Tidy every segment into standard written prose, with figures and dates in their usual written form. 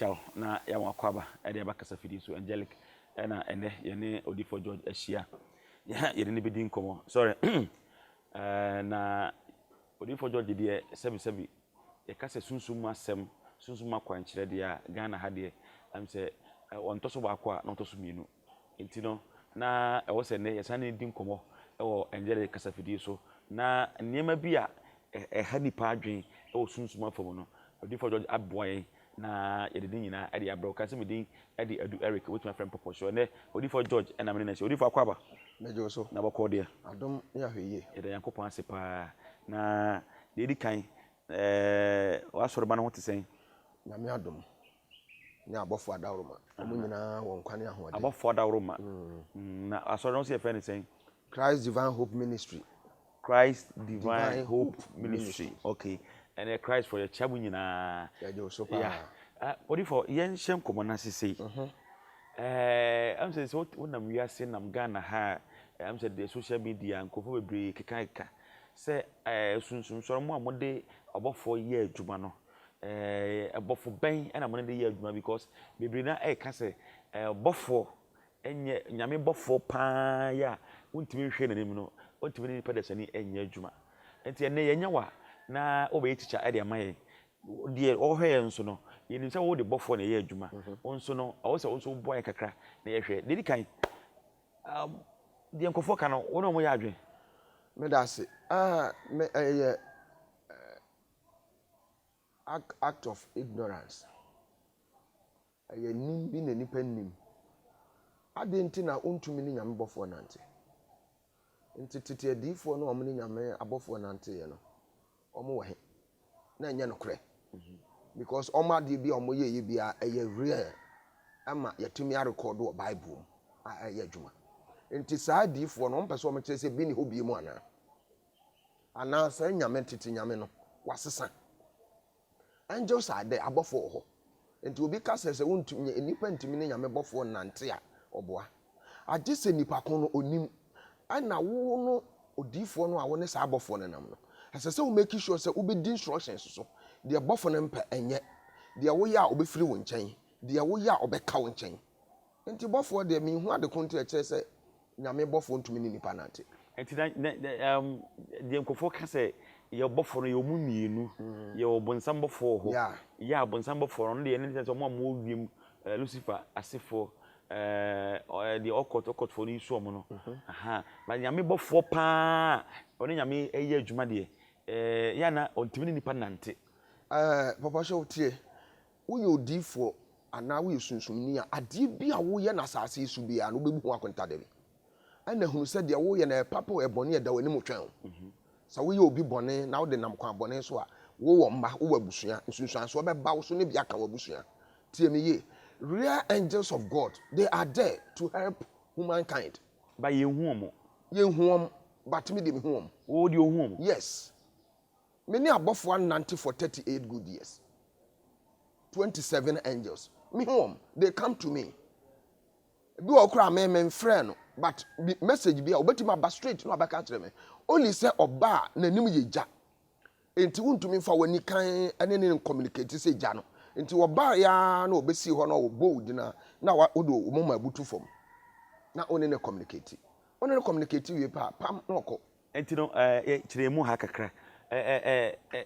Yɛbɛkyia wo na yɛama w'akwaaba de aba kasafidie so. Angelic ɛna ɛnɛ yɛne Odiyifoɔ George ahyia. Yɛne no bɛdi nkɔmmɔ. Sorry. Na Odiyifoɔ George deɛ sɛbisɛbi yɛka sɛ sunsum mu asɛm, sunsum mu akwankyerɛ deɛ a Ghana ha deɛ ɛm sɛ ɔntɔ so baako a na ɔtɔ so mmienu. Nti no na ɛwɔ sɛ nnɛ yɛsan ne di nkɔmmɔ wɔ Angelic kasafidie so na nneɛma bi a ɛha nnipa adwene wɔ sunsum afa mu no, Odiyifoɔ George aboa yɛn na yɛde ne nyinaa de abrɛ wo. Ka sɛ me din de Adu Eric, wobɛtumi afrɛ me Pɔpɔ. So ɛnnɛ Odiyifoɔ George na me ne no ahyia. Odiyifoɔ akɔ aba? Megye wo so. Na bɔkɔɔ deɛ? Adom ne ahwɛyie. Yɛda Nyankopɔn ase paa. Na deɛ ɛdi kan, ɛɛ w'asɔreba no ho te sɛn? Nyame adom ne abɔfoɔ adaworoma, wɔn nyinaa wɔ nkwa ne ahoɔden. Abɔfoɔ adaworoma. Na asɔre no nso yɛfrɛ no sɛn? Christ Divine Hope Ministry. Christ Divine Hope Ministry. Okay. Ɛnɛ Christ for yɛkyia mu nyinaa. Yɛgye wo so paa. Yeah. Odifo, yɛnhyɛ nkɔmmɔ no ase sei. Ɛm sɛ sɛ wonam wiase nam Ghana ha a, ɛm sɛ deɛ social media nkurɔfoɔ bebree kekakeka sɛ sunsumsɔre mo a mode ɔbɔfoɔ yɛ adwuma no, ɛbɔfo bɛn na mo ne de yɛ adwuma because bebree na ɛreka sɛ bɔfoɔ nyɛ Nyame bɔfoɔ paa yi a wontumi nhwɛ n'anim no, ɔntumi ne nipa dasani nyɛ adwuma. Nti ɛnnɛ yɛanya wo a na wobɛyɛ tikya de ama yɛn. Deɛ ɔhwɛ yɛn nso no, yɛnim sɛ wode bɔfoɔ na ɛyɛ adwuma. Wo nso no, ɛwɔ sɛ wo nso woboa yɛn kakra na yɛhwɛ. Deɛ ɛdi kan, deɛ nkurɔfoɔ ka no, wo ne wɔn yɛ adwene? Meda ase. Ah, me ɛyɛ act of ignorance. Ɛyɛ nim bi na nnipa nnim. Adɛn nti na wontumi ne Nyame bɔfoɔ nante? Nti tete adiyifoɔ no a wɔne Nyame abɔfoɔ nanteeɛ no, wɔn wɔ he? Na ɛnyɛ nokorɛ. Because wɔn adeɛ bi a wɔyɛeɛ biara ɛyɛ real ɛma yɛatumi arekɔɔdo wɔ Bible mu a ɛyɛ adwuma. Nti saa adiyifoɔ no, wɔmpɛ sɛ wɔkyerɛ sɛ bi nni hɔ bio mu anaa? Anaa saa Nyame, tete Nyame no, wasesa? Angels are there, abɔfoɔ wɔ hɔ. Nti obi ka sɛ sɛ wontumi, nnipa ntumi ne Nyame bɔfoɔ nnante a, ɔboa. Agye sɛ nipa ko no onim. Ɛna wo no odiyifoɔ no a wo ne saa abɔfoɔ no nam no, ɛsɛ sɛ wo make sure sɛ wobɛdi instructions so. Deɛ bɔfo no mpɛ, nyɛ. Deɛ woyɛ a ɔbɛfiri wo nkyɛn. Deɛ woyɛ a ɔbɛka wo nkyɛn. Nti bɔfoɔ deɛ menhu ade ko nti a ɛkyerɛ sɛ Nyame bɔfoɔ ntumi ne nipa nante. Nti na na um, deɛ nkurɔfoɔ ka sɛ yɛ bɔfoɔ no yɛ ɔmo mmienu mm. yɛ ɔbonsam bɔfoɔ wɔ hɔ yɛ abonsam bɔfoɔ no ɔno deɛ ɛne sɛ ɔmo a ɔmo wɔ wiem eh, Lucifer asefoɔ eh, eh, deɛ ɔkɔt ɔkɔtfoɔ no yi so ɔmo no mhm. aha ba Nyame bɔfoɔ paa ɔne Nyame ɛyɛ adwuma deɛ eh, yɛ na ɔntumi ne nipa nante. Eh, papa hyɛ wotie Woyɛ odiyifoɔ anaa woyɛ sunsumni a, adeɛ bi a woyɛ no asase yi so biara no, wobɛbu ho akonta da bi. Ɛna hunu sɛ deɛ woyɛ no ɛyɛ papa o, ɛyɛ bɔne a, ɛda w'anim retwɛn wo. Sɛ woyɛ obi bɔne na wode nam kwan bɔne so a, wowɔ mma, wowɔ abusua, nsunsuansoɔ bɛba wo so ne bi aka w'abusua. Tie me yie, Real angels of God, they are there to help humankind. But yɛnhu wɔn. Yɛnhu wɔn, but me deɛ mehu wɔn. Wo deɛ wohu wɔn? Yes. Me ne abɔfoɔ anante for 38 good years. 27 angels. Me hu wɔn. They come to me. Ebi wɔ hɔ koraa me me nfrɛ no but message bi a obetumi aba straight na wabɛka akyerɛ me. Only sɛ ɔba a n'anim yɛ gya. Nti wontumi nfa w'ani kan ne ne communicate sɛ gya no. Nti ɔbaa ya na ɔbɛsi hɔ na ɔbɔ wo din a na wode wo moma abutu fam na wo ne no communicate. Wo ne no communicate wie pɛ a pam na ɔkɔ. Enti no, eh, kyerɛ mu ha kakra. Eh, eh, eh,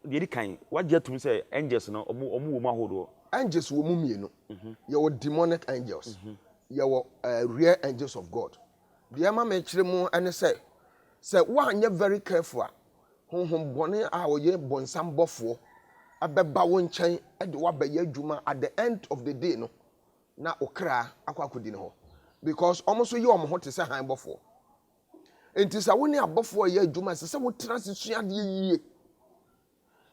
deɛ ɛdi kan, wagye atum sɛ angels no, ɔmo, ɔmo wɔ mu ahodoɔ. Angels wɔ mu mmienu. Mhm. Yɛwɔ demonic angels, mhm. yɛwɔ uh, real angels of God. Deɛ ɛma mekyerɛ mu ne sɛ, sɛ woanyɛ very careful a, honhom bɔne a ɔyɛ bɔnsam bɔfoɔ ɛbɛba wo nkyɛn de woabɛyɛ adwuma at the end of the day no, na wo kra akɔ akɔdi ne hɔ because wɔn nso yɛ wɔn ho te sɛ han bɔfoɔ. Enti sɛ wo ne abɔfoɔ reyɛ adwuma, ɛsɛ sɛ wotena ase sua adeɛ yie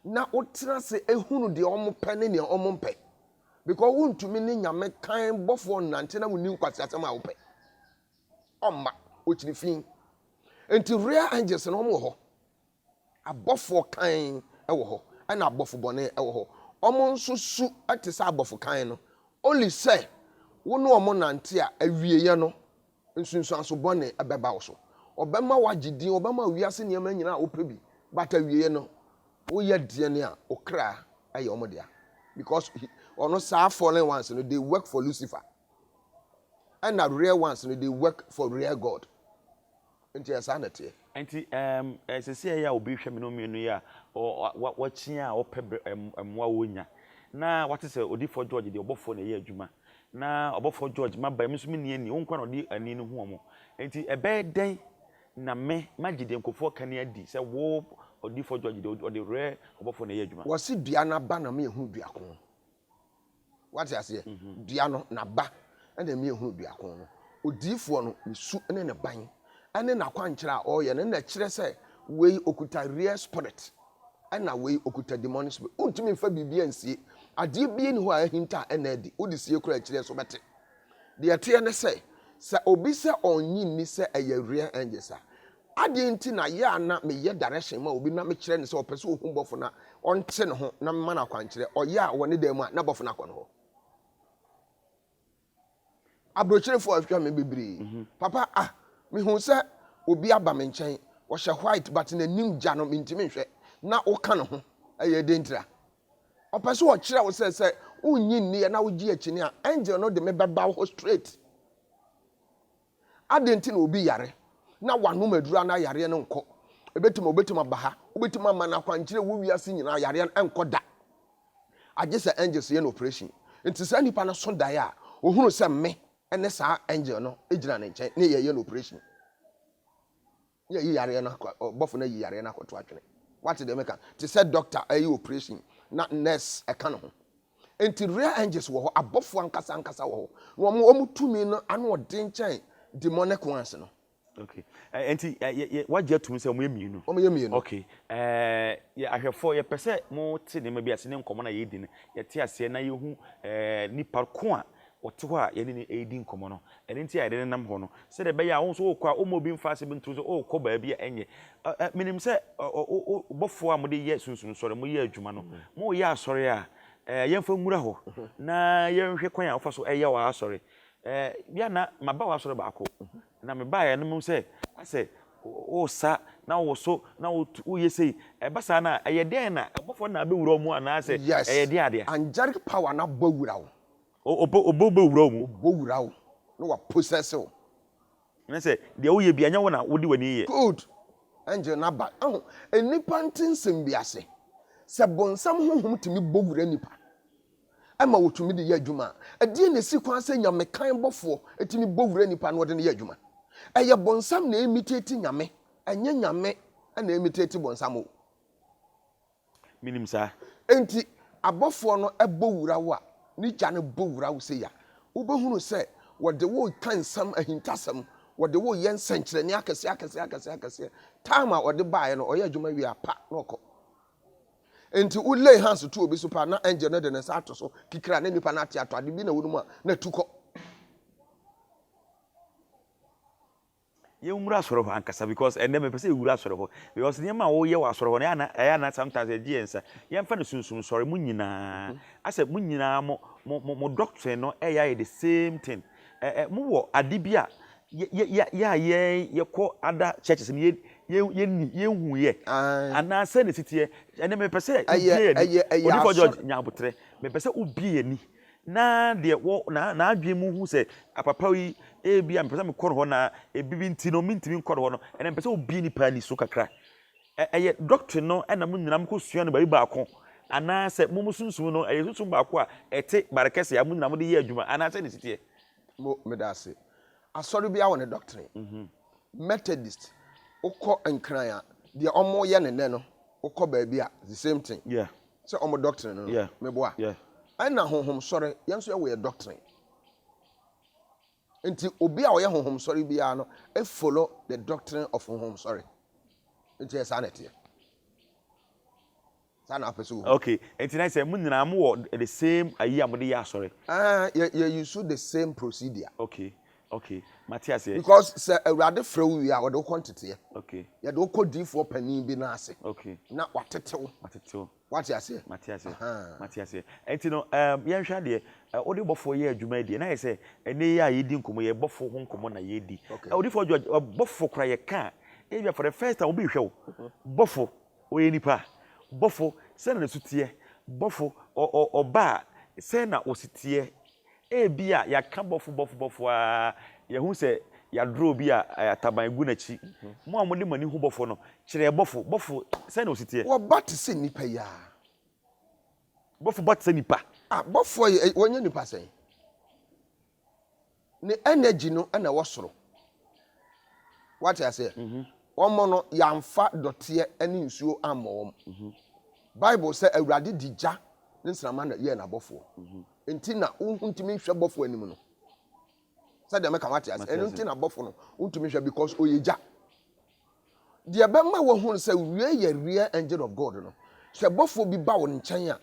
na wotena ase ehunu deɛ wɔpɛ ne deɛ wɔmpɛ. Because wontumi ne nyame kan bɔfoɔ nnante na wonni nkwaseasɛm a wopɛ. Ɔmma, ɔkyiri fi. Enti real angels no wɔn wɔ hɔ. Abɔfoɔ kann wɔ hɔ, ɛna abɔfo bɔne wɔ hɔ. Wɔn nso su te sɛ abɔfo kann no, only sɛ wo ne wɔn nante a, awieeɛ no, nsunsuanso bɔne bɛba wo so. Ɔbɛma woagye din, ɔbɛma wo wiase nneɛma nyinaa a wopɛ bi, but awieeɛ no, woyɛ deɛn a, wo kra yɛ wɔn dea. Because he, Ɔno saa fallen ones no, they work for Lucifer. Ɛna real ones no, they work for real God. Nti ɛyɛ saa na ɛteɛ. Nti ɛɛm seesei ɛyɛ a obi hwɛ me ne wo mmienu yi a, ɔ wa wakyia a ɔpɛ brɛ ɛm mmoa a ɔnya. Na wate sɛ Odiyifoɔ George deɛ ɔbɔfoɔ na ɛyɛ adwuma. Na ɔbɔfoɔ George maba yi, me nso menni ani, wo nko ara na ɔde ani no hu wɔn. Nti ɛbɛyɛ dɛn na me magye deɛ nkurɔfoɔ ka no adi sɛ wo Odiyifoɔ George deɛ ɔde werɛ ɔbɔfoɔ na ɛyɛ adwuma? Wɔse dua no aba na me ehunu dua ko. Wate aseɛ? Dua no, n'aba na ɛma yɛhunu dua ko no. Odiyifoɔ no, ne su ne ne ban ne n'akwankyerɛ a ɔreyɛ no na ɛkyerɛ sɛ wei ɔkuta real spirit ɛna wei ɔkuta demonic spirit. Wontumi mfa biribi ansie. Adeɛ biara nni hɔ a ahinta a ɛnna adi. Wode sie koraa akyire nso bɛte. Deɛ ɛteɛ ne sɛ, sɛ obi sɛ ɔnnye nni sɛ ɛyɛ real angels a, Adɛn nti na yɛ a na meyɛ direction ma obi na mekyerɛ no sɛ ɔpɛ sɛ ohu bɔfo na ɔnte ne ho na mema no akwankyerɛ, ɔyɛ a wɔ ne dan mu a na bɔfo no akɔ ne hɔ? Aburokyerefo a ahwɛ me bebree. Mhm. Papa, ah, mehu sɛ obi aba me nkyɛn, ɔhyɛ white but n'anim gya no mentumi nhwɛ. Na woka ne ho, ɛyɛ dɛn ntira? Ɔpɛ sɛ ɔkyerɛ wo sɛ sɛ wonnye nni na wogye akyinnye a, angel no de me bɛba wo hɔ straight. Adɛn nti na obi yare na wanom aduru a na yareɛ no nkɔ? Ɛbɛtumi, ɔbɛtumi aba ha, wobɛtumi ama no akwankyerɛ wɔ wiase nyinaa, yareɛ no ɛnkɔ da. Agye sɛ angels yɛ no operation. Nti saa nipa no so daeɛ a, ɔhunu sɛ me ne saa angel no gyina ne nkyɛn ne yɛyɛ no operation. Ne yɛyi yareɛ no akɔ, ɔbɔfo no ayi yareɛ no akɔto atwene. Wate deɛ meka? Te sɛ doctor ɛyɛ operation na nurse ɛka ne ho. Nti real angels wɔ hɔ, abɔfoɔ ankasa ankasa wɔ hɔ. Na wɔn wɔn tumi no ano ɔden kyɛn demonic ones no. Okay. Eh, nti eh, yɛ, yɛ, wagye atum sɛ wɔyɛ mmienu. Wɔyɛ mmienu. Okay. Eh, yɛ ahwɛfoɔ yɛpɛ sɛ mo te nneɛma bi ase ne nkɔmɔ na yɛredi no yɛte aseɛ na yɛhu eh, nipa ko a ɔte hɔ a yɛne no redi nkɔmmɔ no. Ɛno nti a yɛde no nam hɔ no, sɛdeɛ ɛbɛyɛ a wo nso worekɔ a, womma obi mfa asɛm bi nto wo sɛ worekɔ baabi a ɛnyɛ. Ɛ, ɛ, menim sɛ ɔ, ɔ, wo, wo, bɔfoɔ a mode yɛ sunsum sɔre, moyɛ adwuma no, moreyɛ asɔre a, ɛ, yɛmfa nwura hɔ na yɛnhwɛ kwan a wofa so yɛ w'asɔre. Ɛ, bi a na maba w'asɔre baako, na mebaeɛ no mehu sɛ asɛ woresa na wowoso na woyɛ sei. Ɛba saa no a, ɛyɛ dɛn na ɔbɔfoɔ no na abɛwura wo mu anaasɛ Yes, ɛyɛ deɛn adeɛ? angelic power no abɔ wura wo. Ɔbɔ ɔbɔ bɛwura wo mu. Ɔbɔ wura wo na wa possess wo. Ne sɛ deɛ woyɛ bia nyɛ wo na wode w'ani yɛ. Good. Angel no aba. Ɛho nnipa nte nsɛm bi ase. Sɛ bonsam honhom tumi bɔ wura nipa ɛma wɔtumi de yɛ adwuma a, ɛdeɛn na ɛsi kwan sɛ Nyame kan bɔfoɔ tumi bɔ wura nipa na ɔde no yɛ adwuma? Ɛyɛ bonsam na imitate Nyame, ɛnyɛ Nyame na imitate bonsam o. Menim saa. Enti abɔfoɔ no bɔ wura wo a, ne gya no bɔ wura wo sei a, wobɛhunu sɛ wɔde wo reka nsɛm, ahintasɛm, wɔde wo reyɛ nsɛnkyerɛnne akɛseɛ akɛseɛ akɛseɛ akɛseɛ. Time a ɔde baeɛ no, ɔyɛ adwuma wie a, pa, na ɔkɔ. Enti wo lay hands to obi so paa na angel no de ne nsa ato so kikira na nipa no ate atɔ ade bi na ɛwɔ no mu a, na atu kɔ. Yɛnwura asɔre hɔ ankasa because ɛnɛ mepɛ sɛ yɛwura asɔre hɔ because nneɛma a wɔyɛ wɔ asɔre hɔ no ɛyɛ ana ɛyɛ ana sometimes ɛgye yɛn nsa. Yɛmfa no sunsum sɔre mo nyinaa mhm. asɛ mo nyinaa mo mo mo mo doctrine no ɛyɛ ayɛ the same thing. Ɛ ɛ mo wɔ ade bi a yɛ yɛ yɛ a yɛn yɛkɔ other churches no yɛ yɛ yɛnni yɛnhu yɛ anaasɛ ne siteɛ ɛnɛ mepɛ sɛ wobie yɛn ani Odiyifoɔ George Nyabotrɛ mepɛ sɛ wobie yɛn ani Na deɛ wɔ na n'adwene mu hu sɛ apapa yi ebi a mepɛ sɛ mekɔ no hɔ na ebi bi nti no mentumi nkɔ no hɔ no ɛnna mepɛ sɛ obie nipa ani so kakra. Ɛ ɛyɛ doctrine no ɛna mo nyinaa mokɔ sua no baabi baako anaasɛ mo mo sunsum no ɛyɛ sunsum baako a ɛte bare kɛse a mo nyinaa mode yɛ adwuma anaasɛ ne siteɛ. Mo meda ase. Asɔre biara wɔ ne doctrine. Methodist wokɔ Nkran a deɛ wɔyɛ no nnɛ no wokɔ baabi a the same thing. Yeah. Sɛ wɔn doctrine no no, meboa. Ɛna honhom sɔre, yɛn nso yɛwɔ yɛ doctrine. Nti obi a ɔyɛ honhom sɔre biara no follow the doctrine of honhom sɔre. Nti yɛ saa na ɛteɛ. Saa na apɛ sɛ ohu. Okay, nti na sɛ mo nyinaa mo wɔ the same ayi a mo de yɛ asɔre. Ah, yɛ yɛ use the same procedure. Okay, okay, mate aseɛ. Because sɛ Awurade frɛ wo wie a, ɔde wo kɔ nteteɛ. Okay. Yɛde wo kɔ diifoɔ panin bi nan ase. Okay. Na watete wo. Watete wo. Wate aseɛ? Mate aseɛ. Ahaa. Mate aseɛ. Nti no, um, yɛnhwɛ adeɛ. Wode bɔfoɔ yɛ adwuma yi deɛ, na ayɛ sɛ ɛnɛ yi a yɛdi nkɔmmɔ yi, bɔfoɔ ho nkɔmmɔ na yɛredi. Okay. Odiyifoɔ George, bɔfoɔ koraa yɛka a, ebia for the first time obi rehwɛ wo. Bɔfo, ɔyɛ nipa. Bɔfo, sɛnea ne su teɛ. Bɔfo, ɔ, ɔ, ɔba a, Sɛn na wɔsi teɛ? Ebia yɛaka bɔfo bɔfo bɔfo ara, yɛahu sɛ yɛadorɔ obi a ataban gu n'akyi. Mo a mode mo ani hu bɔfo no, kyerɛ bɔfo. Bɔfo, sɛn na ɔsi teɛ? Wɔba te sɛ nnipa yi ara. Bɔfo ba te sɛ nnipa. Ah, bɔfoɔ yɛ, wɔnyɛ nnipa sɛn? Ne energy no na ɛwɔ soro. Wate aseɛ? Mhm. Wɔn no, yɛamfa dɔteɛ ne nsuo ammɔ wɔn. Mhm. Bible sɛ Awurade de gya ne nsramma na yɛɛ n'abɔfoɔ. Mhm. Nti na wontumi nhwɛ bɔfoɔ anim no. Sɛdeɛ meka wate aseɛ. Ɛno nti na bɔfo no wontumi nhwɛ because ɔyɛ gya. Deɛ ɛbɛma woahunu sɛ wei yɛ real angel of God no, sɛ bɔfoɔ bi ba wo nkyɛn a,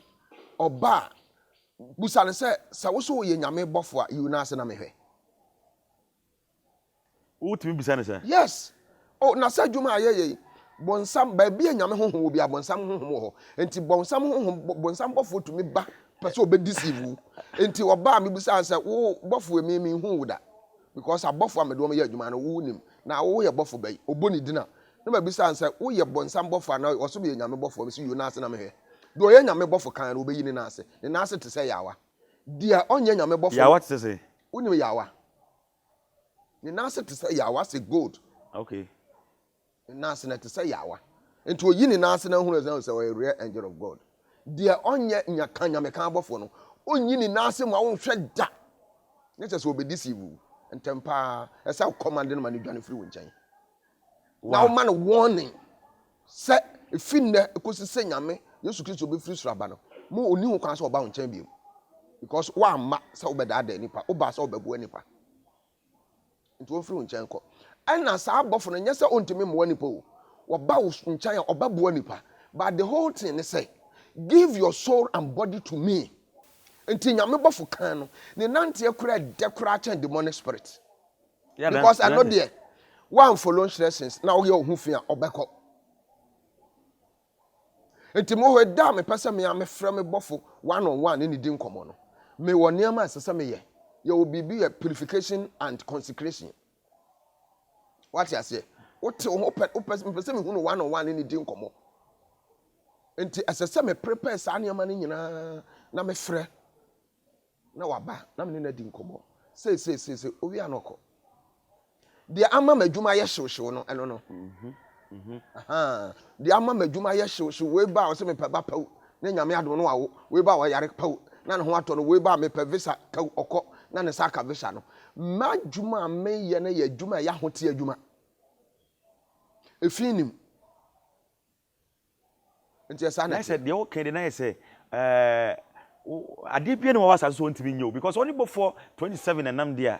ɔba a, Bisa no sɛ, Sɛ wo so woyɛ Nyame bɔfo a, yi wo nan ase na mehwɛ. Wotumi bisa no saa? Yes. Oh, na sɛ adwuma a yɛyɛ yi, bonsam, baabi a Nyame honhom wɔ biara, bonsam honhom wɔ hɔ. Enti bonsam honhom, bonsam bɔfoɔ tumi ba pɛ sɛ ɔbɛ deceive wo. Enti ɔba a mebisa no sɛ, wo bɔfoɔ mi, menhuu wo da. Because abɔfoɔ a mede wɔn yɛ adwuma no, wo nim. Na wo yɛ bɔfo bɛn? Ɔbɔ ne din a, na mabisa no sɛ, woyɛ bonsam bɔfoɔ anaa? Ɔse meyɛ Nyame bɔfoɔ. Mese, yi wo nan ase na mehwɛ. Deɛ ɔyɛ Nyame bɔfo kann no, wɔbɛyi ne nan ase. Ne nan ase te sɛ yaawa. Deɛ ɔnyɛ Nyame bɔfo no. Yaawa te sɛ sɛn? Wonim yaawa? Ne nan ase te sɛ yaawa, sɛ gold. Okay. Ne nan ase no ɛte sɛ yaawa. Nti oyi ne nan ase na ahunu sɛ ɔyɛ real angel of God. Deɛ ɔnyɛ nya ka Nyame kan bɔfo no, ɔnyi ne nan ase ma wonhwɛ da. Ne kyɛ sɛ ɔbɛdeceive wo ntɛm paa. Ɛsɛ wo command no ma no dwane firi wo nkyɛn. Na woma no warning sɛ efi nnɛ ekosi sɛ Nyame Yesu Kristo bɛfiri soro aba no, mo ɔnni ho kwan sɛ ɔba wo nkyɛn bio. Because woamma sɛ wobɛdaadaa nipa, wobaa sɛ wobɛboa nipa. Nti wɔmfiri wo nkyɛn kɔ. Ɛna saa abɔfo no, nyɛ sɛ ɔntumi mmoa nipa o. Wɔba wo nkyɛn a, ɔbɛboa nipa. But the whole thing ne sɛ, give your soul and body to me. Nti Nyame bɔfo kan no, ne nanteɛ koraa ɛdɛ koraa kyɛn demonic spirit. Because ɛno deɛ woamfollow instructions na woyɛ wo ho fi a ɔbɛkɔ. Nti mo hɔ da a mepɛ sɛ me a mefrɛ me bɔfo one on one ne ne di nkɔmmɔ no, mewɔ nneɛma a ɛsɛ sɛ meyɛ. Yɛwɔ biribi yɛ purification and consecration. Wate aseɛ? Wote wo ho pɛ, wopɛ mepɛ sɛ mehu no one on one ne ne di nkɔmmɔ. Nti ɛsɛ sɛ me prepare saa nneɛma no nyinaa na mefrɛ na waba na me ne no adi nkɔmmɔ sei sei sei sei owie a na ɔkɔ. Deɛ ama m'adwuma ayɛ hyewhyew no ɛno no. Deɛ ama m'adwuma ayɛ hyewhyew wei ba a ɔsɛ mepɛ ba pɛw ne nyame adom no wawo wei ba a ɔyare pɛw na ne ho atɔ no wei ba a mepɛ visa kɛw ɔkɔ na ne nsa aka visa no. M'adwuma a meyɛ no yɛ adwuma a ɛyɛ ahoteɛ adwuma. Efi nim. Nti ɛsaa na ɛteɛ. Na sɛ deɛ woka deɛ na yɛ sɛ ɛɛ adeɛ biara ni wɔ asase so ɔntumi nyɛ o because ɔne bɔfoɔ 27 na nam deɛ a.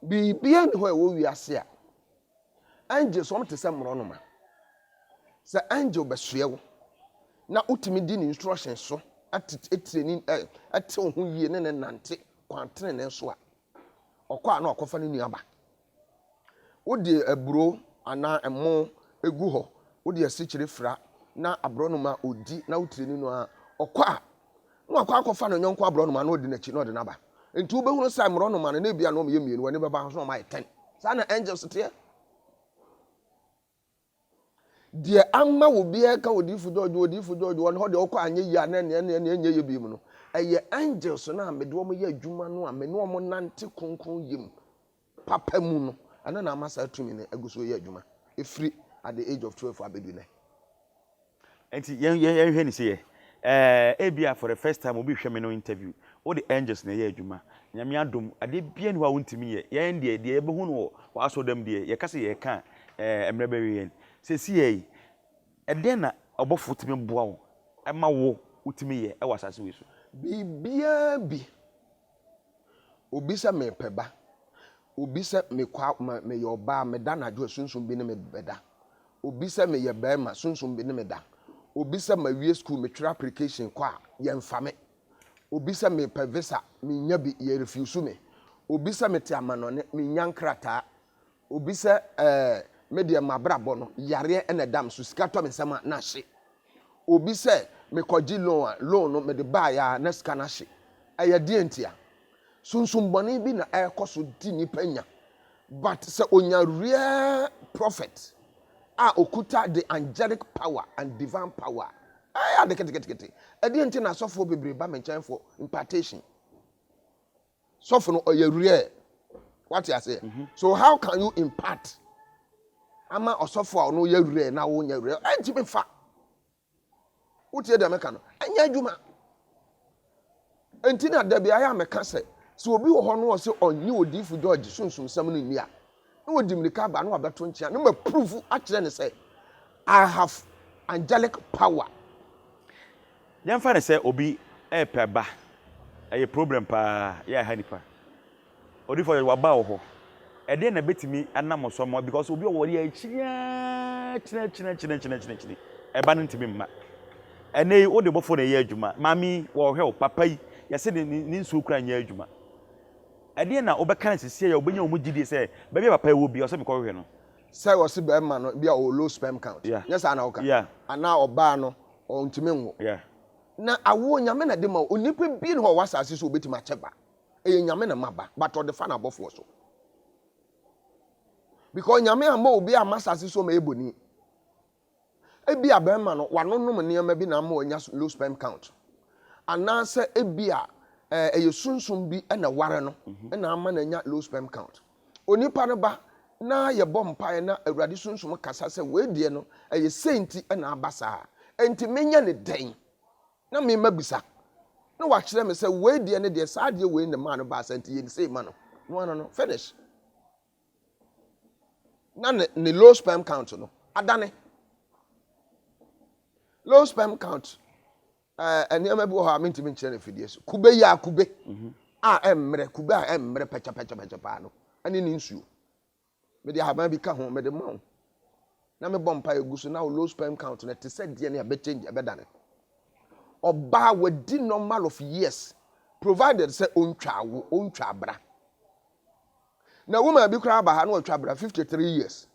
Biribiara nni hɔ a ɛwɔ wiase a angels wɔn te sɛ mmorɔnoma. Sɛ angel bɛsoɛ wo na wotumi di ne instruction so ɛtire ne ɛte wo ho yie ne ne nante kwan tenenee so a, ɔkɔ a na wakɔfa ne nua ba. Wode aburo anaa ɛmo gu hɔ, wode asikyire fra na aborɔnoma a ɔdi na wotire ne nu a, ɔkɔ a, na wakɔ akɔfa ne yɔnko aborɔnoma na ɔdi n'akyi na ɔde no aba. Nti wobɛhunu sɛ mmorɔnoma no na ebia na wɔyɛ mmienu, w'ani bɛba ho so na wɔayɛ tɛn. Saa na angels teɛ. Deɛ ama obiara ka odiyifo George, odiyifo George, wɔn hɔ deɛ ɔkɔ anyɛ yie a na ɛneɛ ɛneɛ ɛneɛ ɛnyɛ yie bio no, ɛyɛ angels no a mede wɔn yɛ adwuma no a me ne wɔn nante kronkron yɛ mu papa mu no, ɛno na ama saa tumi no agu so yɛ adwuma ɛfiri at the age of 12 abɛdu nnɛ. Nti yɛn yɛn yɛnhwɛ ne seyɛ. Ɛɛ ebia for the first time obi hwɛ me no interview. Wode angels na ɛyɛ adwuma. Nyame adom adeɛ biara nni hɔ a wontumi nyɛ. Yɛn deɛ deɛ yɛbɛhu no wɔ w'asɔrdan mu deɛ yɛka sɛ yɛreka a ɛɛ mmerɛ bɛwe yɛn. Seesei yi ɛdeɛn na ɔbɔfoɔ tumi boa wo ma wo wotumi yɛ wɔ asase wei so? Biribiara bi. Obi sɛ mepɛ ba. Obi sɛ mekɔ a meyɛ ɔbaa meda anadwo a sunsum bi ne me bɛda. Obi sɛ meyɛ barima, sunsum bi ne me da. Obi sɛ mawie sukuu, metwerɛ application kɔ a, yɛmfa me. Obi sɛ mepɛ visa, mennya bi, yɛ refuse me. Obi sɛ mete amanɔne, mennya nkrataa. Obi sɛ ɛɛ me deɛ m'abrabɔ no, yareɛ na ɛda me so, sika tɔ me nsam a, na ahye. Obi sɛ mekɔgye loan a, loan no mede baeɛ a, na sika no ahye. Ɛyɛ deɛn ntia? Sunsum bɔne bi na ɛrekɔ so di nnipa nya. But sɛ onya real prophet a okuta the angelic power and divine power a, Ɛyɛ ade ketekete. Ɛdeɛ nti na asɔfoɔ bebree ba me nkyɛn for impartation. Sɔfo no ɔyɛ rare. Wate aseɛ? Mhm. So how can you impart ama ɔsɔfo a ɔno yɛ rare na wonyɛ rare? Ɛntumi fa. Wotie deɛ meka no? Ɛnyɛ adwuma. Enti na da bi ayɛ a meka sɛ, sɛ obi wɔ hɔ no ɔsɛ ɔnye odiyifo George sunsumsɛm no nni a, na ɔdi mmirika aba na wabɛto nkyea na mapuruvu akyerɛ no sɛ I have angelic power. Yɛmfa no sɛ obi repɛ ba, ɛyɛ problem paa, yɛ ɛha nipa. Odifo yɛ waba wɔ hɔ. Ɛdeɛn na ɛbɛtumi anam so ama because obi wɔ yɛ akyiri ara kyini kyini kyini kyini kyini kyini ɛba no ntumi mma. Ɛnɛ yi wode bɔfo na ɛyɛ adwuma. Maame yi wɔhwɛ wo papa yi yɛsɛ ne ne nsuo kura nyɛ adwuma. Ɛdeɛn na wobɛka no sisi a wobɛnya wɔn gyidie sɛ baabi a papa yi wɔ bi ɔsɛ mekɔhwehwɛ no. Sɛ wɔse bɛrima no bi a ɔwɔ low sperm count, nyɛ saa na woka? Anaa ɔbaa no ɔntumi nwo. Na awoɔ Nyame na de ma o, onipa bi nni hɔ wɔ asase so a obetumi akyɛ ba. Ɛyɛ Nyame na ma ba, but ɔde fa n'abɔfoɔ so. Because Nyame amma obi amma asase so ma ɛyɛ bɔni. Ebia bɛrima no wanonom nneɛma bi na ama wanya low sperm count. Anaasɛ ebia ɛyɛ sunsum bi na ɛware no na ama no anya low sperm count. Onipa no ba na yɛbɔ mpaeɛ na Awurade sunsum kasa sɛ wei deɛ no ɛyɛ sei nti na aba saa. Enti menyɛ no dɛn? Na me mabisa na wakyerɛ me sɛ wei deɛ ne deɛ saa adeɛ wei na ɛmaa no baa saa nti yɛ no sei ma no. No ano no finish. Na ne ne low sperm count no adane. Low sperm count ɛɛ eh, nneɛma bi wɔ hɔ a mentumi nkyerɛ no afidie so. Kube yi a kube mhm. a ɛmmerɛ kube a ɛmmerɛ pɛkyɛpɛkyɛpɛkyɛ paa no ɛne ne nsuo. Mede ahaban bi ka ho mede ma wo na mebɔ mpa egu so na wo low sperm count no ɛte sɛ deɛ ne ɛbɛ change ɛbɛdane. Ɔbaa wadi normal of years provided sɛ ɔntwa awo ɔntwa abra. Na woman bi koraa ba ha na watwa abra 53 years.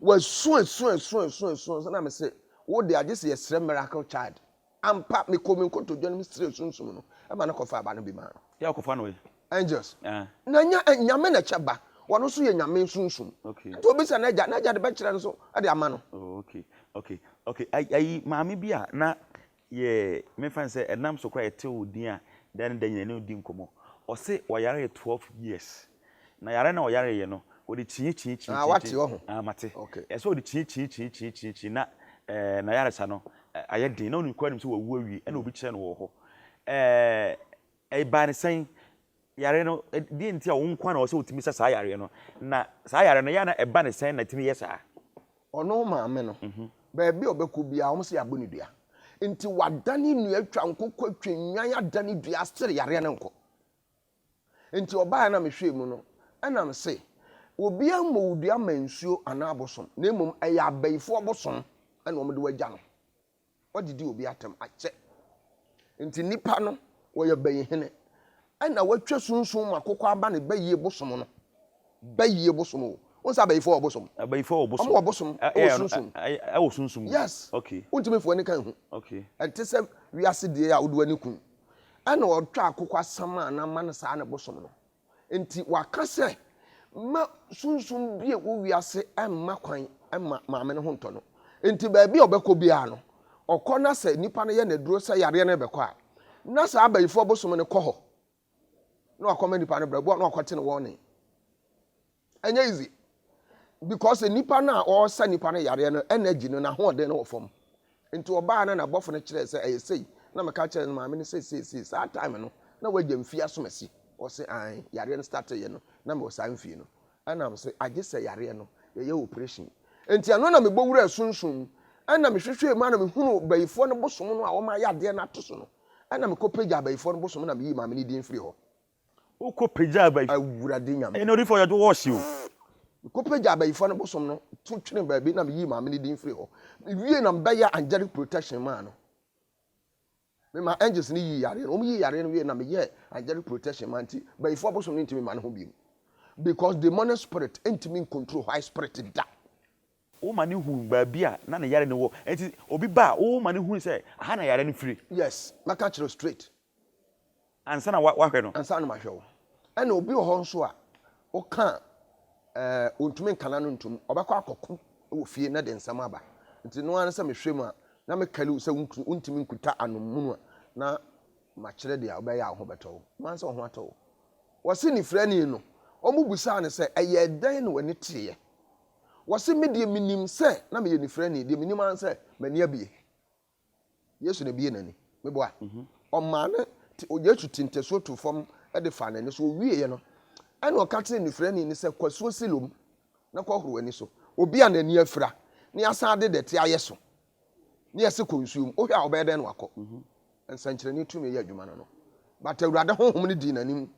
Wasu asu asu asu asu asu na mese wo de agye sɛ yɛsrɛ miracle child. Ampa mekɔ me nkotodwe no mesrɛ sunsum no ɛma no kɔfa aba no bi maa no. Yɛ ɔkɔfa no yi. Angels. Ah. Na nya eh, nyame na kyɛ ba. Wɔn nso yɛ nyame sunsum. Okay. Nti obi sɛ n'agya, n'agya de bɛkyerɛ no so de ama no. Oh, okay. Okay. Okay. Ayi maame bi a na Yɛ memfa no sɛ ɛnam so koraa yɛte wo din a da ne da nyinaa yɛne wo di nkɔmmɔ. Ɔse ɔyaree 12 years. Na yare no a ɔyareeɛ no, ɔde kyii kyii kyii Ah, kyii wate kyii. ɔho. Ah, mate. Okay. Ɛsɛ ɔde kyii kyii kyii kyii kyii kyii na eh, n'ayaresa no eh, ayɛ den. Na ɔnim koraa nim sɛ wawu awie ɛna obi kyerɛ no wɔ hɔ. Eh, ɛbaa ne sɛn? Yare no, deɛ nti a wo nko ara na ɛwɔ sɛ wotumi sa saa yareɛ no, na saa yare no, ɛyɛ a na ɛba ne sɛn na ɛtumi yɛ saa? Ɔno maame no, baabi a ɔbɛkɔ biara, wɔn sɛ yɛabɔ no dua. Nti wadane nnua atwa nkokɔ atwa nnwan adane dua sere yareɛ no nkɔ. Nti ɔbaeɛ na mehwɛɛ mu no, ɛna mese, obiara mmɔ wo dua ma nsuo anaa abosom, na mmom ɛyɛ abayifoɔ bosom ɛna wɔde wo agya no. Wadidi obi atɛm akyɛ. Nti nipa no wɔyɛ bayihene. Ɛna watwa sunsum mu akokɔ aba ne bayie bosom no. Bayie bosom o. Wohu sɛ abayifoɔ wɔ bosom? Abayifoɔ wɔ bosom. Wɔn wɔ bosom ɛwɔ sunsum. Ɛwɔ sunsum. Yes. Okay. Wontumi fo ani ka nhu. Okay. Ɛnte sɛ wiase deɛ a wode w'ani kun. Ɛna ɔtwa akokɔ asam a na ama no saa ne bosom no. Enti waka sɛ, Mma sunsum bi a ɛwɔ wiase mma kwan mma maame no ho ntɔ no. Enti baabi a ɔbɛkɔ biara no, ɔkɔ na sɛ nipa no yɛ no aduro sɛ yareɛ no rebɛkɔ a, na saa abayifoɔ bosom no kɔ hɔ na wakɔma nipa no brɛboɔ na wakɔte no warning. Ɛnyɛ easy because nipa no a ɔresa nipa no yareɛ no energy no n'ahoɔden no wɔ fam. Nti ɔbaa na n'abɔfo no kyerɛɛ sɛ ɛyɛ sei na meka kyerɛɛ no maame no sei sei sei saa time no na wagya mfie asomasi ɔse ae yareɛ no starteeɛ no na mewɔ saa mfie no ɛna mese agye sɛ yareɛ no yɛyɛ operation nti ɛno na mebɔ wuraa sunsum mu ɛna mehwehwɛɛ mu a na mehunu bayifoɔ no bosom no a wɔn ayɛ adeɛ no ato so no ɛna mekɔ pagya abayifoɔ no bosom na meyii maame no din firi hɔ. Wokɔ pagya abayi. Awurade Nyame. Ɛna odifo yɛ wɔɔhye o. Mekɔ pagya abayifoɔ no bosom no to twene baabi na meyii maame no din firi hɔ. Mewie na mebɛyɛ angelic protection maa no. Mema angels no yii yareɛ no. Wɔn yii yareɛ no wie na meyɛɛ angelic protection maa nti bayifoɔ bosom no ntumi mma ne ho bio. Because demonic spirit ntumi ncontrol high spirit da. Woma no hu baabi a na ne yare no wɔ. Nti obi ba a, woma no hu sɛ aha na yare no firi. Yes, mɛka akyerɛ wo straight. Ansa na wahwɛ no. Ansa na mahwɛ wo. Ɛna obi wɔ hɔ nso a, woka a, ɛɛ, ontumi nka n'ano ntom. Ɔbɛkɔ akɔko wɔ fie na de nsɛm aba. Nti no ara ne sɛ mehwɛ mu a, na mekali wo sɛ wontumi nkuta ano munu a, na makyerɛ deɛ wobɛyɛ a wo ho bɛtɔ wo. Woahu sɛ wo ho atɔ wo. Wɔse nifirani no, wɔbisaa no sɛ, Ɛyɛɛ dɛn na w'ani teeɛ? Wɔse, Me deɛ menim sɛ na meyɛ nifirani, deɛ menim ara ne sɛ m'ani abue. Yesu na ebuee n'ani. Meboa? Ɔmaa no, Yesu te ntasuo too fam de faa n'ani so. Ɔwieeɛ no, ɛna ɔka kyerɛɛ nifirani no sɛ, Kɔ asuo Silom na kɔhoro w'ani so. Obi a n'ani afira na yɛasan de dɛte ayɛ so na yɛse kɔ nsuo mu, wohwɛ a ɔbɛyɛ dɛn na wakɔ? Nsɛnkyerɛnne tumi yɛ adwuma no no. But Awurade honhom no dii n'anim.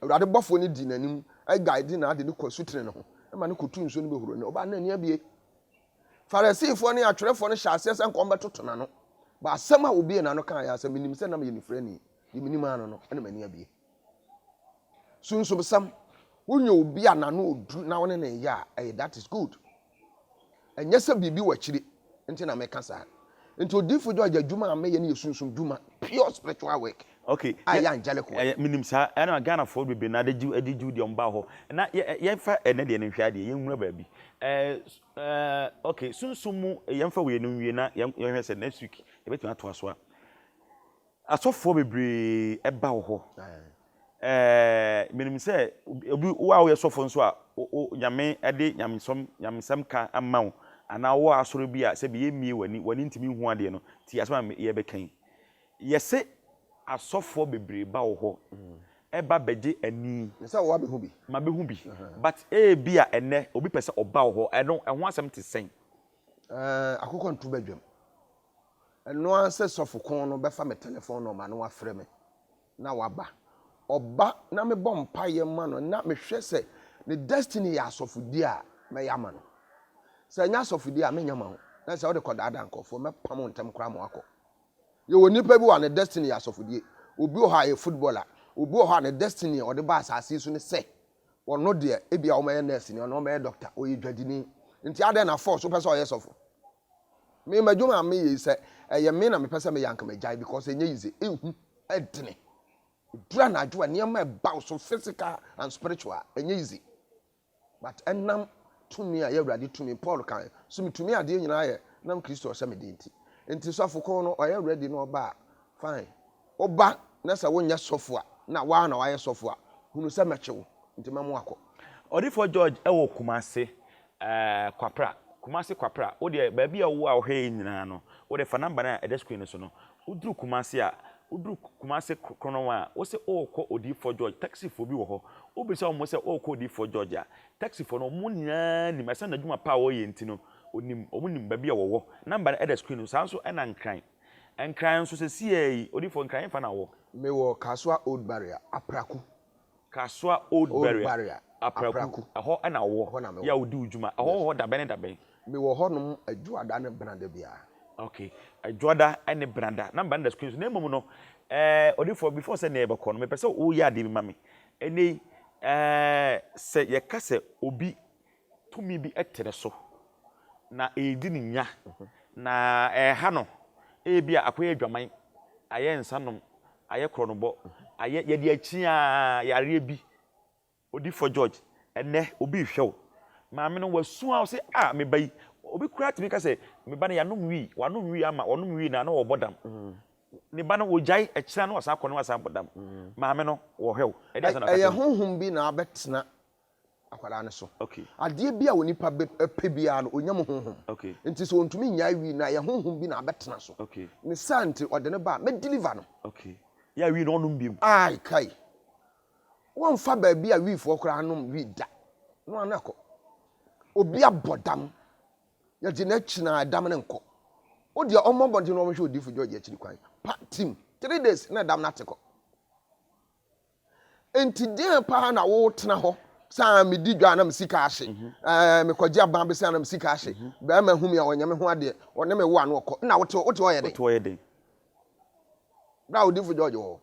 Awurade bɔfoɔ no dii n'anim guide no ade no kɔ asutene no ho ma no kɔtu nsuo no bɛhuro no. Ɔbaa no n'ani abue. Farisifoɔ ne atwerɛfoɔ no hyɛɛ aseɛ sɛ nka wɔbɛtoto n'ano. But asɛm a obiee n'ano kaeɛ ara sɛ, Menim sɛ na meyɛ nifirani, deɛ menim ara no no, ɛna m'ani abue. Sunsumsɛm, wonya obi a n'ano ɔduru na wo ne no reyɛ a, ɛyɛ that is good. Ɛnyɛ sɛ biribi wɔ akyire nti na meka saa. Nti Odiyifo George adwuma a meyɛ no yɛ sunsum dwuma, pure spiritual work. Okay. A ɛyɛ angelic work. Ɛyɛ menim saa ɛna Ghanafoɔ bebree na de gye de gye deɛ wɔn ba hɔ. Na yɛ yɛmfa ɛnɛ deɛ no nhwɛ adeɛ yɛnwura baabi. Ɛɛ ɛɛ okay sunsum mu yɛmfa wei no nwie na yɛn yɛnhwɛ sɛ next week yɛbɛtumi atoa so a. Asɔfoɔ bebree ba wo hɔ. Ɛɛ menim sɛ obi wo a woyɛ sɔfo nso a wo Nyame de nyamesɔm nyamesɛm ka ama wo anaa wowɔ asɔre bi a sɛbi yɛmmie w'ani w'ani ntumi nhu adeɛ no tie asɛm a yɛbɛka yi. Yɛse asɔfoɔ bebree ba wo hɔ ɛba bɛgye ani. Sɛ wo abɛhu bi. Mabɛhu bi but ebia ɛnnɛ obi pɛ sɛ ɔba wo hɔ ɛno ɛho asɛm te sɛn? Ɛɛ akokɔ nto badwam. Ɛno ara sɛ sɔfo ko no bɛfa me telefon nɔma na wafrɛ me na waba. Ɔba na mebɔ mpaeɛ ma no na mehwɛ sɛ ne destiny yɛ asɔfodie a, mɛyɛ ama no. Sɛ ɛnyɛ asɔfodie a, menyɛ ma wo. Na sɛ wode kɔdaadaa nkurɔfoɔ, mɛpam wo ntɛm koraa ma woakɔ. Yɛwɔ nnipa bi wɔ a ne destiny yɛ asɔfodie. Obi wɔ hɔ a ɛyɛ footballer. Obi wɔ hɔ a ne destiny a ɔde ba asase yi so ne sɛ ɔno deɛ ebia ɔmmɛyɛ nurse ni, ɔno ɔmmɛyɛ doctor, ɔyɛ dwadini. Nti adɛn na force wopɛ sɛ ɔyɛ sɔfo? Me m'adwuma a meyɛ yi sɛ ɛyɛ me na mepɛ sɛ meyɛ anka magyae because ɛnyɛ easy, ehu, ɛdene. Ɛduru anadwo a nneɛma ɛba wo so physical and spiritual, ɛnyɛ easy. But ɛnam tumi a ɛyɛ Awurade tumi, Paul kae so metumi adeɛ nyinaa yɛ nam Kristo ɔhyɛ me den nti. Nti sɔfo ko no ɔyɛ ready na ɔba a fine. Woba na sɛ wonyɛ sɔfo a na woa na woayɛ sɔfo a hunu sɛ mɛkye wo nti mɛmo akɔ. Ɔdifoɔ George wɔ Kumase eh, Kwapra, Kumase Kwapra, wo deɛ baabi a wowɔ a wohwɛ yɛn nyinaa no, wo deɛ fa number no a ɛda screen no so no, woduru Kumase a, woduru Kumase Kronom a, wose worekɔ Odiyifoɔ George, taxifoɔ bi wɔ hɔ, wobisa wɔn sɛ worekɔ Odiyifoɔ George a, taxifoɔ no wɔn nyinaa nim, ɛsiane n'adwuma pa a ɔreyɛ nti no, wɔnim, wɔn nim baabi a wɔwɔ, number no ɛda screen no so, saa nso ɛna Nkran, Nkran nso sɛsiaa yi, Odiyifoɔ Nkran hefa na wowɔ? Mewɔ Kasoa Old Barrier, Apraku. Kasoa Old Barrier, Apraku, ɛhɔ na wowɔ, Ɛhɔ na mewɔ. yɛ a wodi wo dwuma. Ɛhɔ wɔ hɔ dabɛn ne dabɛn? Mewɔ hɔnom Adwoada ne Benada biara. Ok, Adwoada ne Benada. Number no da screen so. Na mmom no, eh, odifoɔ, before sɛ nea yɛbɛkɔ no, mepɛ sɛ woyɛ adeɛ bi ma me. Ɛnnɛ yi, eh, sɛ yɛka sɛ obi tumi bi te ne so, na ɛredi no nya, na ɛreha no, ebia akɔyɛ adwaman, ayɛ nsanom, ayɛ korɔnobɔ, ayɛ yɛde akyi ara yareɛ bi. Odifoɔ George, ɛnnɛ obi rehwɛ wo. Maame no wasu ara ɔse ah me ba yi, obi koraa tumi ka sɛ me ba no yɛanom wii, wanom wii ama, ɔnom wii na na ɔrebɔ dam. Ne ba no wɔgyae, ɛkyena na wasan akɔ na wasan abɔ dam. Maame no wɔhwɛ wo, ɛdeɛn asɛm na woka Ɛyɛ kyerɛ no? honhom bi na abɛtena akwadaa no so. Adeɛ bi a onipa pɛ biara no, ɔnya mu honhom. Nti sɛ ɔntumi nnyae wii no a, ɛyɛ honhom bi na abɛtena so. Ne saa nti, ɔde no ba a, mɛ deliver no. Yɛ a wii no ɔnnom biom. Ae, kai. Wɔmfa baabi a wiifoɔ koraa nom wii da. No ano ɛkɔ. Obi abɔ dam. Yɛgye no akyi na ɛdam no nkɔ. Wo deɛ ɔmmɔ mmɔden na ɔnhwɛ odiyifo George akyiri kwan. Pa, tim. 3 days na ɛdam no ate kɔ. Enti deɛn paa na wotena hɔ sɛ ah, medi dwa na me sika ahye, mhm. eh, mekɔgye aban bɛsɛ na me sika ahye, mhm. bɛrima hu me a ɔnyɛ me ho adeɛ, ɔne me wo ano ɔkɔ, na wote wote hɔ yɛ den. Wote hɔ yɛ den. Bra odifo George wɔ hɔ.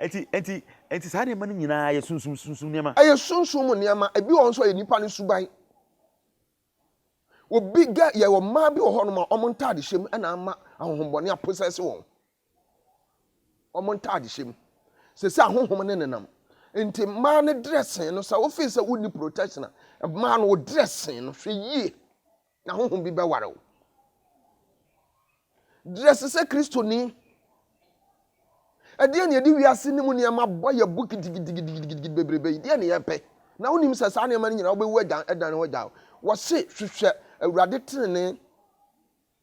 Enti enti enti saa nneɛma no nyinaa yɛ sunsum sunsum nneɛma. Ɛyɛ sunsum mu nneɛma. Ebi wɔ hɔ nso ɛyɛ nipa no suban. Obi gɛ yɛwɔ mmaa bi wɔ hɔnom a wɔn ntaade hyɛ mu na ama ahonhommɔne aposɛse wɔn. Wɔn ntaadehyɛ mu. Sese ahonhom ne nenam. Nti mmaa no dressing no sɛ wofii sɛ wonni protection a, mmaa no wo dressing no hwɛ yie na honhom bi bɛware wo. Dress sɛ Kristoni. Ɛdeɛn na yɛde wiase no mu nneɛma bɔ yɛn bo gidigidigidigidi bebrebe yi? Deɛn na yɛpɛ? Na wonim sɛ saa nneɛma no nyinaa wobɛwu agya ɛdan ho agya wo. Wɔse hwehwɛ Awurade tenenee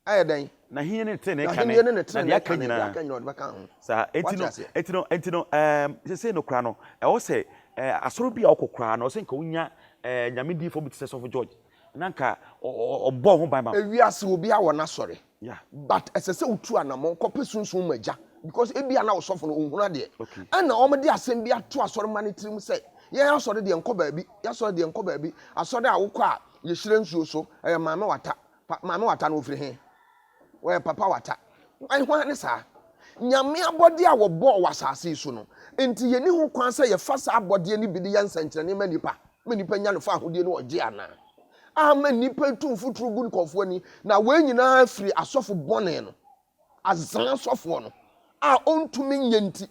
ayɛ dɛn? N'ahenni ne ne tenenee kane, N'ahenni ne ne na deɛ tenenee aka kane, deɛ nyinaa. aka nyinaa ɔde bɛka ho. Saa, enti Wate no, aseɛ? enti no, enti no, ɛɛm, seesei no koraa no, ɛwɔ sɛ ɛɛ asɔre bi a wokɔ koraa no, ɛwɔ sɛ nka wonya ɛɛ Nyame diifoɔ bi te sɛ Sɔfo George, na nka ɔbɔ ho ban ma wo. Ewiase obiara wɔ n'asɔre Yeah. but ɛsɛ sɛ wotu anamɔn kɔpɛ sunsum mu agya because ebia na ɔsɔfo no ɔnhunu adeɛ. Okay. Ɛna wɔn de asɛm bi ato asɔremma no tirim sɛ yɛn asɔre deɛ nkɔ baabi, yɛn asɔre deɛ nkɔ baabi. Asɔre a wokɔ a yɛhyira nsuo so, ɛyɛ maame wata. Pa, maame wata no ɔfiri he? Ɔyɛ papa wata. Hwan ne saa? Nyame abɔdeɛ a wɔbɔɔ wɔ asase yi so no, nti yɛnni ho kwan sɛ yɛfa saa abɔdeɛ no bi de yɛ nsɛnkyerɛnne ma nnipa, ma nnipa nya no fahodie ne ɔgye anaa? Ama nnipa tu mfuturo gu nkurɔfoɔ ani, na wei nyinaa firi asɔfo bɔne no, azan asɔfoɔ no a ɔntumi nyɛ nti,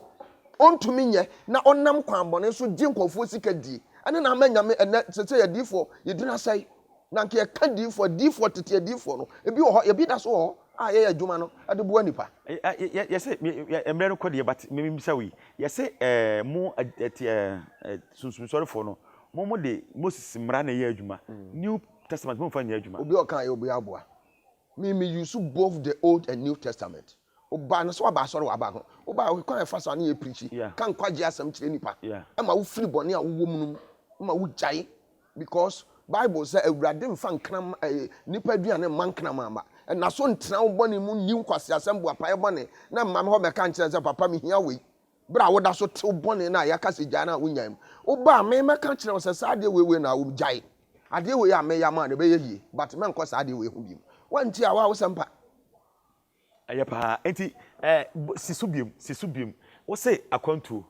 ɔntumi nyɛ na ɔnam kwan bɔne so gye nkurɔfoɔ sika die. Ɛne na ama Nyame ɛnɛ sɛ sɛ adiifoɔ yɛdin asɛe. Na nka yɛka diifoɔ, adiifoɔ, tete adiifoɔ no, ebi wɔ hɔ, ebi da so wɔ hɔ a yɛyɛ adwuma no de boa nnipa. Yɛse mmerɛ no kɔ deɛ but mebisa wo yi, yɛse mo sunsumsɔrefoɔ no mo mo de Moses mmara na ɛyɛ adwuma, New Testament mo nfa nyɛ adwuma. Obi a ɔka yɛ obi aboa. Me me use both the old and new testament. Oba no sɛ waba asɔre waba ho. Woba kwan a ɛfa so a ne yɛ preachi. Ka nkwagye asɛm kyerɛ nipa. Ɛma wo firi bɔne a wowɔ mu no mu. Ma wo gyae because bible sɛ awurade mfa nkram eh, nipa aduane mma nkraman mma. Ɛna so ntena wo bɔne mu nni nkwaseasɛm boapaeɛ bɔne na mma me hɔ mɛka nkyerɛ sɛ papa mehia wei. Berɛ a woda so tew bɔne no a yɛaka sɛ gyae no a wonyae mu. Woba a me mɛka kyerɛ wo sɛ saa adeɛ wei wei na wom gyae. Adeɛ wei a meyɛ ama no ɛbɛyɛ yie but mɛnkɔ saa adeɛ wei ho bio. Woantie a woa wo sɛmpa. Ɛyɛ paa. Enti eh, si so biom, si so biom. Wo se akwantuo,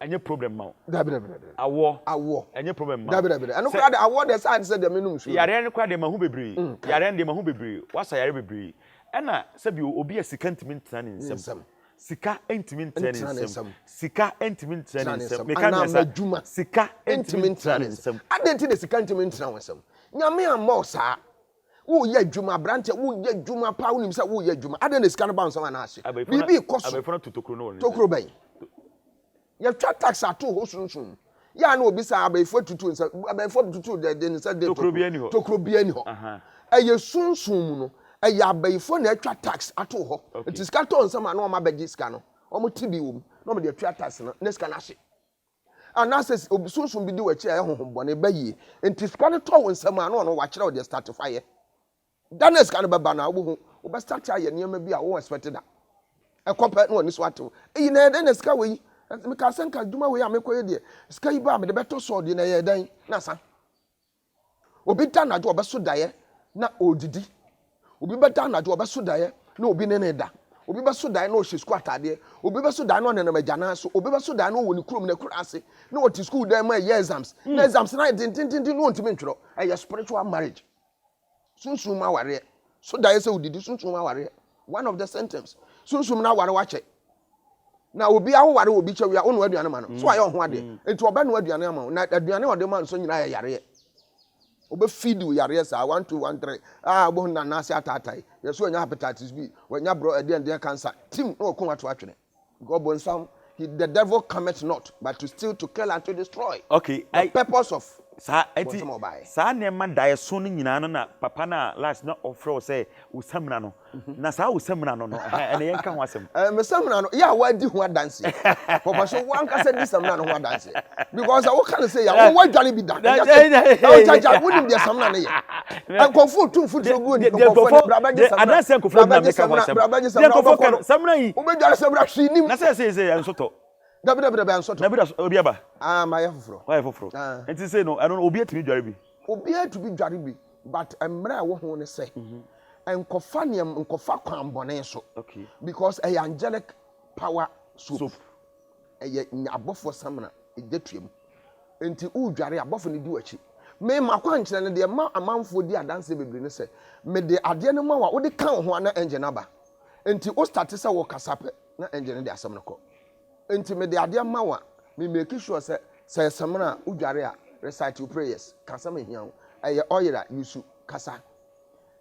ɛnyɛ problem ma wo. Dabi dabi dabi. Awoɔ, Awoɔ. ɛnyɛ problem ma wo. Dabi dabi dabi. Ɛno koraa de awoɔ deɛ saa sɛ deɛ menom nsuo no. Yareɛ no koraa deɛ mahu bebree. Mm, ka. Yareɛ no deɛ mahu bebree. Wasa yare bebree. Ɛna sɛbi obi a sika ntumi ntena ne Ne nsam. nsam. Sika ntumi ntena ne Ntena ne nsam. nsam. Sika ntumi ntena Tena ne ne nsam. nsam. Meka Anaa mmiɛnsa. m'adwuma Sika ntumi ntumi ntena ntena ne ne nsam. nsam. Adɛn nti na sika ntumi ntena wo nsam? Nyame ammɔ wo saa. Woreyɛ adwuma, aberanteɛ, woreyɛ adwuma paa, wonim sɛ woreyɛ adwuma. Adɛn na sika no ba wo nsam anaa ahye? Abayifo no Biribi rekɔ so. abayifo no ato tokuro no wɔ ne nsam. Tokuro bɛn? Yɛtwa tax ato hɔ sunsum mu. Yɛ a na obi sɛ abayifo atutu nsa, abayifo atutu de de nsa de Tokuro tokuro. biara ni hɔ. Tokuro biara ni hɔ. Aha. Ɛyɛ sunsum mu no, ɛyɛ abayifo na atwa tax ato hɔ. Okay. Nti sika tɔ nsam a na wɔn abɛgye sika no. Wɔn ti bi wɔ mu na wɔn de atua tax no na sika no ahye. Anaasɛ obi sunsum bi di w'akyi a ɛyɛ honhom bɔne ba yie. Nti sika no tɔ wo nsam a na ɔno wakyerɛ wo deɛ start fa yɛ. Da no a sika no bɛba no a wobɛhu, wobɛ start ayɛ nneɛma bi a wo expect da. Ɛkɔ pɛ na w'ani so atew. Eyi na ɛyɛ dɛn na sika wei, mekaa sɛ nka adwuma wei a mekɔyɛ deɛ, sika yi ba a mede bɛtɔ sɔɔ deɛ na ɛyɛ dɛn na asa. Obi da anadwo ɔbɛso daeɛ na ɔredidi. Obi bɛda anadwo ɔbɛso daeɛ na obi ne ne da. Obi bɛso daeɛ na ɔhyɛ sukuu ataadeɛ. Obi bɛso daeɛ na ɔnenam agyanan so. Obi bɛso daeɛ na ɔwɔ ne kurom n'akura ase na ɔte sukuu dan mu a ɛyɛ exams. Na exams no ayɛ dendendenden na ɔntumi ntwerɛ. Ɛyɛ spiritual marriage. Sunsum mu awareɛ. So daeɛ sɛ wodidi sunsum mu awareɛ. One of the symptoms. Sunsum no aware wakyɛ. Na obi awoware obi kyɛ wia wonoa aduane ma no. So ayɛ ɔho adeɛ. Nti ɔbɛnoa aduane ama wo. Na aduane a ɔde ma nso nyinaa yɛ yareɛ. Wobɛfeed wo yareɛ saa 1 2 1 3 ah wobɛhu na anaase ataatae. Yɛ so wanya hepatitis B, wanya borɔ ɛdeɛn deɛn cancer. Tim na wɔko ato atwene. Because bonsam, he, the devil cometh not but to steal, to kill and to destroy. Okay, The I, purpose of saa nti bonsam a ɔbaeɛ. saa nneɛma daeɛso no nyinaa no na papa no a last na ɔfrɛ wo sɛ wo samina no na saa wo samina no no ɛhɛn, ɛnna yɛnka ho asɛm. Eh, me samina no, yɛ a woadi ho adanseɛ. Papa so woankasa di samina no ho adanseɛ. Because sɛ woka no sɛ yɛ a, wowɔ adware bi da. Ɛnyɛ sɛ, ɔgyagya, wonim deɛ samina no yɛ. Nkurɔfoɔ tu mfuturo gu nkurɔfoɔ ani, bra bɛgye samina, Adanseɛ nkurɔfoɔ bra di na bɛgye meka ho samina, asɛm. bra bɛgye Deɛ samina, nkurɔfoɔ wobɛkɔ ka no, no, samina yi. wobɛdware samina hwee nim. Na sɛ sɛ sɛ ɛnso tɔ. Dabi dabi dabi ɛnso tɔ. Na bi da so, obi aba. Ah, mayɛ foforɔ. Wayɛ foforɔ. Ah. Nti sei no, ɛno no obi atumi dware bi. Obiara tumi dware bi, but mmerɛ a ɛwɔ ho ne sɛ, nkɔfa nneɛma, nkɔfa kwan bɔne so. Okay. Because ɛyɛ angelic power soap. Soap. Ɛyɛ abɔfoɔ samina, ɛgya tua mu. Nti woredware a, abɔfo no di w'akyi. Me m'akwankyerɛ no deɛ ɛma amanfoɔ di adanseɛ bebree ne sɛ, mede adeɛ no ma wo a, wode ka wo ho a na engine no aba. Nti wo starte sɛ wokasa pɛ na engine no de asɛm no kɔ. Nti mede adeɛ ma wo a, me make sure sɛ, sɛ ɛyɛ samina a, wodware a, recite wo prayers, ka asɛm a ɛhia wo. Ɛyɛ oil a, use, kasa.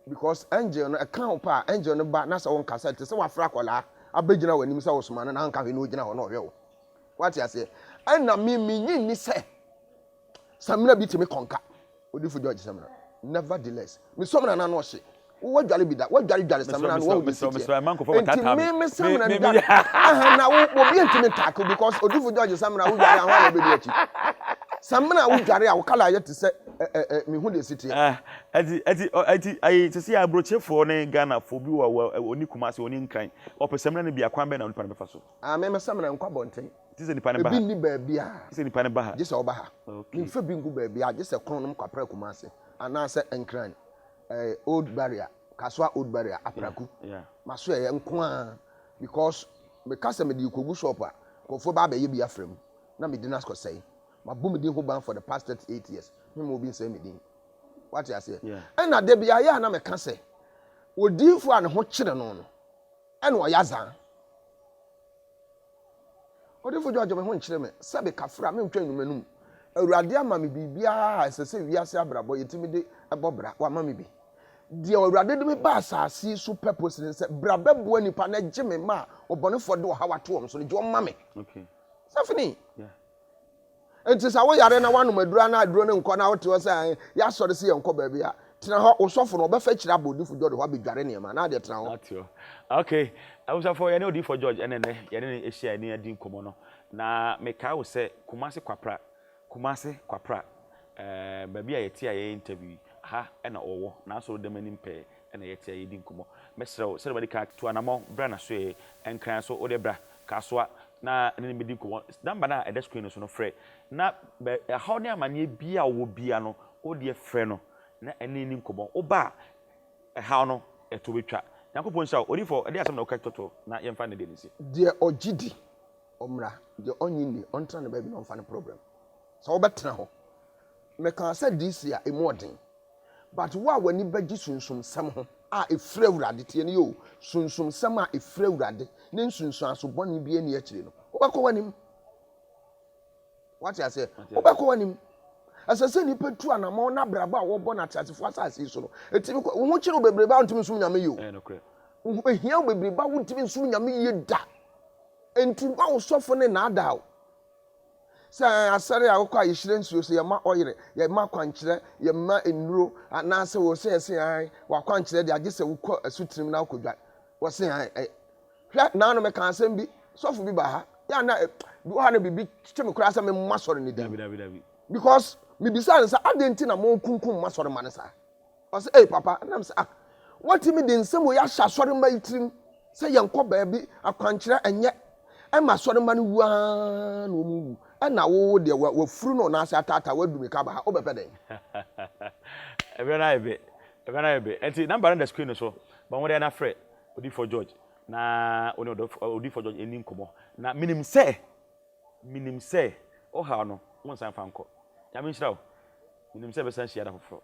Because angel no ɛka wo pɛ a, angel no ba na sɛ wonkasa a, ɛte sɛ wafrɛ akwadaa abɛgyina w'anim sɛ wosoma no na anka hwee na ɔgyina hɔ na ɔhwɛ wo. Wate aseɛ? Ɛna me menyi nni sɛ samina bi tumi kɔnka Odifo George samina. Nevertheless, me samina no ano ɔhye. Wo wadware bi da, wadware dware samina no wahu de si teɛ. Nti me me samina no dware. Ɛhɛn na wo obi ntumi ntaake because Odifo George samina wo dware a hwan na ɔbɛdi akyi? Samina wo dware a wo kala ayɛ te sɛ ɛ ɛ ɛ mehu de si teɛ. Ah, ɛti ɛti ɛti ayi sisi aburokyefoɔ ne Ghanafoɔ bi wɔ wɔ oni Kumasi oni Nkran ɔpɛ samina no bi akwan bɛn na onipa no bɛfa so? Ah, me me samina nkɔ abɔnten. Gye sɛ nipa no ba ha. Ebi nni baabiara. Gye sɛ nipa no ba ha. Gye sɛ ɔba ha. Okay. Memfa bi ngu baabiara gye sɛ Kronom Kwapra Kumasi anaasɛ Nkran eh, Old Barrier, Kasoa Old Barrier, Apraku. Yeah. Yeah. Maso ɛyɛ nko ara because meka sɛ mede rekɔgu shop a, nkurɔfoɔ ba abɛyɛ bi afra mu na me din akɔsɛe. Mabɔ me din ho ban for the past 38 years. Memma obi nsɛe me din. Wate aseɛ? Yeah. Ɛna da bi ayɛ a na meka sɛ, odiyifoɔ a ne ho kyere no no, ɛna ɔyɛ azaa. Odifo George me ho nkyere me, sɛbe kafra mentwa nnu m'anum. Awurade ama me biribiara a ɛsɛ sɛ wiase abrabɔ yɛtumi de bɔ bra, wama me bi. Deɛ Awurade de me baa asase yi so purpose ne sɛ bra bɛboa nnipa na gye me mma a ɔbɔnefoɔ de ɔhaw ato wɔn so no, gye wɔn ma me. Okay. Stephanie. Yeah. Enti sɛ woyare na woanom aduru a na aduro no nkɔ na wote hɔ sɛ ɛɛ yɛasɔre sɛ yɛnkɔ baabi a, tena hɔ. Wo sɔfo no, ɔbɛfa akyiri aba Odiyifo George hɔ abɛdware nneɛma na adeɛ tena hɔ. Ate hɔ. Ok, abusuafoɔ yɛne Odiyifo George ɛna ɛnɛ yɛne no ahyia yɛne adi nkɔmmɔ no. Na mekae wo sɛ Kumasi Kwapra, Kumasi Kwapra, ɛɛ baabi a yɛte a yɛyɛ interview yi, ha ɛna ɔwɔ, n'asɔre dɛm anim pɛɛ ɛna yɛte a yɛdi nkɔmmɔ. Mɛsrɛ wo sɛdeɛ wadi kan tu anamɔn bra n'asoɛeɛ, Nkran so wodeɛ bra. Kasoa na ɛne no bɛdi nkɔmmɔ. Number no a ɛda screen no so no, frɛ na bɛ ɛhaw ne amaneɛ biara a wowɔ biara no, wo deɛ frɛ no na ɛne no nni nkɔmmɔ. Woba a, ɛhaw no, ɛto bɛtwa. Nyankopɔn nhyira wo. Odiyifoɔ, ɛdeɛn asɛm na woka totoɔ na yɛmfa nnɛ deɛ no nsi? Deɛ ɔgye di, ɔmmra, deɛ ɔnnye nni, ɔntena ne baabi na ɔmfa ne problem. Sɛ wobɛtena hɔ. Mekaa sɛ DC a, ɛmu ɔden. But wo a w'ani bɛgye sunsumsɛm ho a ɛfiri Awurade, tie no yie o, sunsumsɛm a ɛfiri Awurade ne nsunsuanso bɔne biara nni akyire no, wobɛkɔ w'anim. Wate aseɛ? Wobɛkɔ w'anim. Ɛsɛ sɛ nnipa tu anammɔn na abrabɔ a wɔbɔ no ateasefoɔ asase yi so no, ɛtumi kɔ. Wo ho kyere wo bebrebe a wontumi nsom Nyame yie o. Wo ho hia wo bebrebe a wontumi nsom Nyame yie da. Enti mma wo sɔfo no nnaadaa wo. Sɛ asɔre a wokɔ a yɛhyira nsuo so, yɛma ɔyere, yɛma akwankyerɛ, yɛma nnuro, anaasɛ wɔ sɛ yɛse an wakwankyerɛ deɛ agye sɛ wokɔ asutirim na wokɔdwa wɔse an ɛ hwɛ naano meka asɛm bi sɔfo bi ba ha yɛ ana bi wɔ ha na biribi kyekye me koraa sɛ memmɔ asɔre no din because mebisaa no sɛ adɛn nti na mokunkum mo asɔre ma no saa Ɔse ei papa, ɛna mesɛ ah watumi de nsɛm wei ahyɛ asɔremma yi tirim sɛ yɛnkɔ baabi akwankyerɛ ɛnyɛ ɛma asɔremma no wu ara na wɔn wu ɛna wo deɛ wafuru no ɔnaase ataataa wadu mika ba ha wobɛpɛ dɛn? Ɛberɛ no ayɛ bɛ, ɛberɛ no ayɛ bɛ. Ɛnti number no da screen no so, bɔ mmɔden na frɛ Odiyifoɔ George na wo ne Odiyifoɔ George ɛnni nkɔmmɔ. Na menim sɛ, menim sɛ wo haw no, wonsan mfa nkɔ. Nyame nhyira wo. Menim sɛ yɛbɛsan ahyia da foforɔ.